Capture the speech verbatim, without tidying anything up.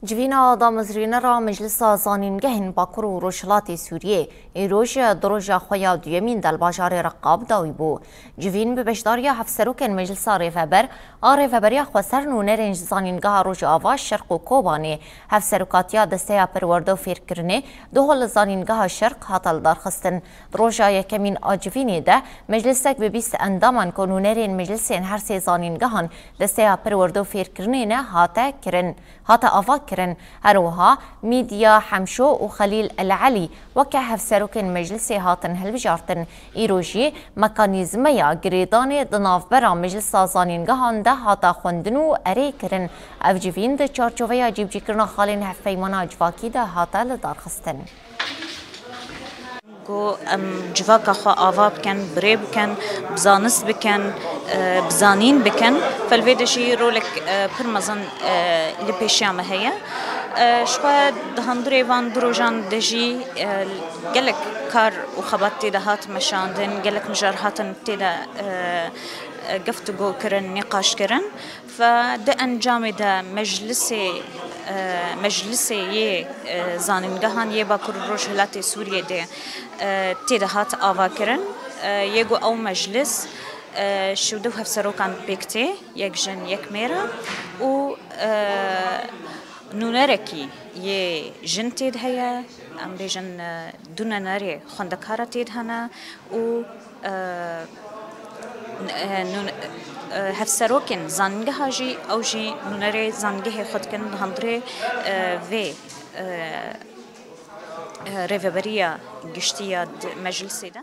Civîna damezrînera Meclisa Zanîngehên Bakur û Rojhilatê Sûriyê îroj di roja xwe ya duyemîn de li bajarê Reqa bi dawî bû. Civîn bi beşdariya hevserokên Meclisa Rêveber a Rêveberiya Xweser, nûnerên ji Zanîngeha Rojava, Şerq û Kobanê, hevserokatiya Desteya Perwerde û Fêrkirinê, duh li Zanîngeha Şerq hate lidarxistin. Di roja yekemîn a civînê de meclisek bi bîst endaman ku nûnerên meclisên her sê zanîngehan Desteya Perwerde û Fêrkirinê ne hate kirin, hate avakirin. Her wiha Mîdya Hemşo û Xelîl El Elî weke hevserokên meclisê hatin hilbijartin. Îro jî mekanîzmeya girêdanê di navbera Meclisa Zanîngehan de hate xwendin û erê kirin. Ev civîn di çarçoveya cîbicîkirina xalên hevpeymana civakî de hate lidarxistin. Ku em civaka xwe ava bikin, bi rê bikin, bi zanist bikin, e, bi zanîn bikin. Fe li vê de jî rolek, e, pir mezin, e, li pêşiya me heye. E, ji xwe di hundirê van du rojan de jî, e, gelek kar û xebat tê de hat meşandin, gelek mijar hatin tê de, e, e, geftugo kirin, nîqaş kirin. Ve di encamê de meclisê, e, meclisê yê, e, zanîngehan yê Bakur û Rojhilatê Sûriyê de, e, tê de hat avakirin. E, yê ku ew meclis, e, şûdû hevserokan pêk tê, yek jin, yek mêr e û, e, nûnerekî yê jin tê de heye, em bêjin, e, du nûnerê xwendekara tê de hene û, e, e, nûn-, e, hevserokên zanîngeha jî, ew jî nûnerê zanîngehê xwe dikin di hundirê, e, vê, e, e, rêveberiya giştî ya di meclisê de.